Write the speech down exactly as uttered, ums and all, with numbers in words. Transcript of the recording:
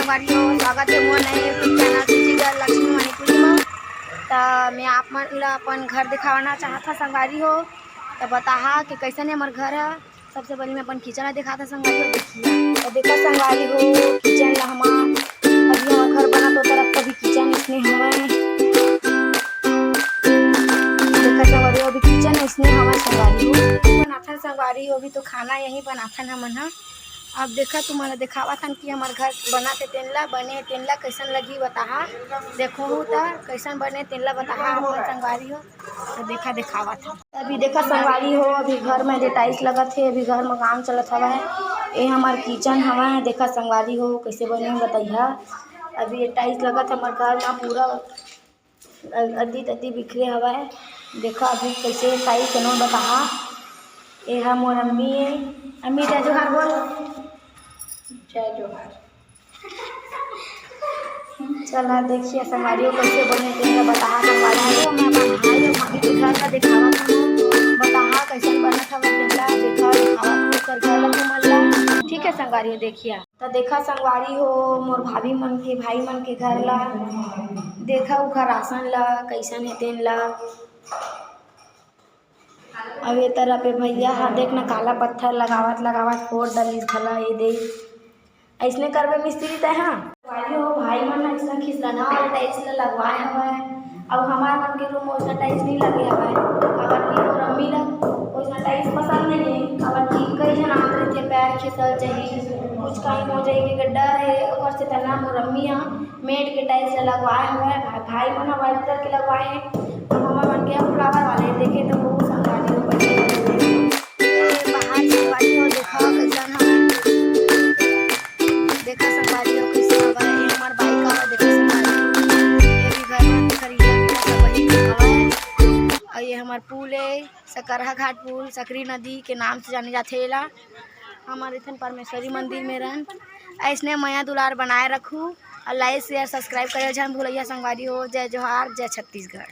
संगवारी हो, स्वागत हे मोर नए YouTube चैनल सुचिगर लक्ष्मी मणिपुरी म। त मैं आप मन ला अपन घर दिखाना चाहत हव संगवारी हो। त बताहा कि कैसन हे हमर घर ह। सबसे पहले मैं अपन किचन ला दिखात हव संगवारी हो, देखिए। त देखा संगवारी हो, किचन ला हमार अभी हमर घर बनत, ओ तरफ अभी किचन इसने हवय। देखा संगवारी हो, अभी किचन इसने हवय संगवारी हो। बनाथन संगवारी हो, अभी तो खाना यहीं बनाथन हमन ह। अब देखा, तुमन ला देखावत हन कि हमर घर बनत हे तेन ला, बने हे तेन ला, कैसन लगही बताहा। देखहू त कैसन बने तेन ला बताहा अपन संगवारी हो। त देखा, देखावत हन। अभी देखा संगवारी हो, अभी घर में जे टाइल्स लगत हे, अभी घर में काम चलत हवय। ए हमर किचन हवय, देखा संगवारी हो, कैसे बने हे बताइहा। अभी ये टाइल्स लगत हे हमर घर में पूरा अ-, अति तति बिखरे हवय। देखा अभी कैसे साइज कनो बताहा। एहा मोर अम्मी ए। अम्मी जय जोहार बोल। जय जोहार। चला देखिए संगवारी हो कैसे बने तेन ला बताहा संगवारी हो। मैं अपन भाई अउ भाभी के घर ला देखावत हूँ। बताहा कैसन बनत हवय तेन ला देखा देखावत हूँ ओकर घर ला तुमन ला। ठीक है संगवारी हो देखिए। त देखा संगवारी हो, मोर भाभी मन के, भाई मन के घर ला, देखा उखर राशन ला, कैसन हे तेन ला। अब ये तरफ ए भैया हा, देख ना, काला पत्थर लगावत लगावत फोड़ डलिस घला, ये दे। अइसने करबे मिस्त्री तै हा? भाई हो, भाई मन ह अइसना खिसलना वाला टाइल्स ला लगवाए हवय। अब हमार मन के रूम में वइसना टाइल्स नहीं लगे हवय। काबर कि मोर अम्मी ला वइसना टाइल्स पसंद नहीं है। काबर कि कई झन आत रहिथे, पैर खिसल जाही, कुछ कहीं हो जाही के डर है। ओकर से तना मोर अम्मी ह मेड के टाइल्स ला लगवाए हवय। भा-, भाई मन ह व्हाइट कलर के लगवाए हे। अब हमर मन के फ्लावर वाले देखे तो बहुत संगवारी हो गए। ये बाहर संगवारी हो, देखा कैसन हवय। देखा संगवारी हो कैसे हवय। ये हमार बाइक हवय, देखा संगवारी हो। ये भी घर में करिया सब वही हवय। और ये हमार पुल है, सकरहा घाट पुल, सकरी नदी के नाम से जाने जाथे एला। हमारे इथन परमेश्वरी मंदिर में रहन। ऐसने मया दुलार बनाए रखू और like, share, subscribe करे झन भूलैया संगवारी हो। जय जोहार, जय छत्तीसगढ़।